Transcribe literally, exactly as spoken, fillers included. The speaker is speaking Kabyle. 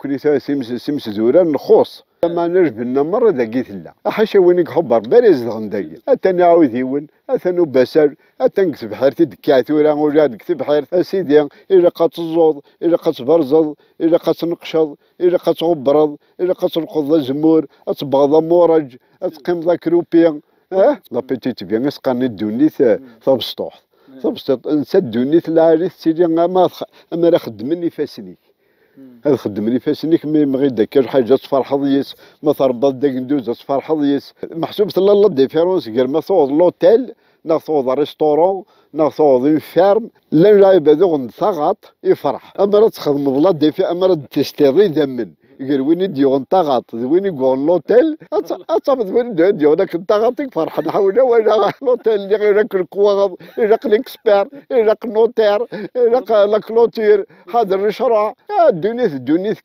Nekkni s imes- s imesdurar nxuṣ. Lameɛna lbenna merra dagi tella. Ḥaca win i iḥubber Rebbi ara izedɣen dagi. Atan iɛudiwen, atan ubasar, atan deg tebḥirt i d-tekkaɛ tura, ula deg tebḥirt. A sidi, ilaq ad teẓẓuḍ, ilaq ad tberzeḍ, ilaq ad tneqceḍ, ilaq ad tɣebbreḍ, ilaq ad tleqḍeḍ azemmur, ad tebɣeḍ amuṛeǧ, ad teqqimeḍ akrupi. Eh? La petite vie, i s-qqaren i ddunit, eh, tabesṭuḥt. Tabesṭuḥt, netta ddunit lɛali tettili ama tx-, ama ara xeddmen ifassen-ik. Ad xeddmen ifassen-ik, mi mɣid akka lḥaǧa ad tferḥeḍ yes, ma tṛebbaḍ-d agenduz ad tferḥeḍ yes. Meḥsub tella la différence gar ma tuɣeḍ l'hôtel, neɣ tuɣeḍ restaurant, neɣ tuɣeḍ une ferme. Llan lɛibad uɣen-d taɣaṭ, ifreḥ. Amar ad txedmeḍ la défi-, amar ad d-testiḍ idammen gar win i d-yuɣen taɣaṭ d win i yuɣen l'hôtel, ad t-, ad tafeḍ win i d-yuɣen akken taɣaṭ i iferḥen. Ḥawla wala l'hôtel-nni, ilaq lekwaɣeḍ, ilaq l'expert, ilaq notaire, ilaq la clôture, ḥader lecṛuɛ. Ah, ddunit, ddunit.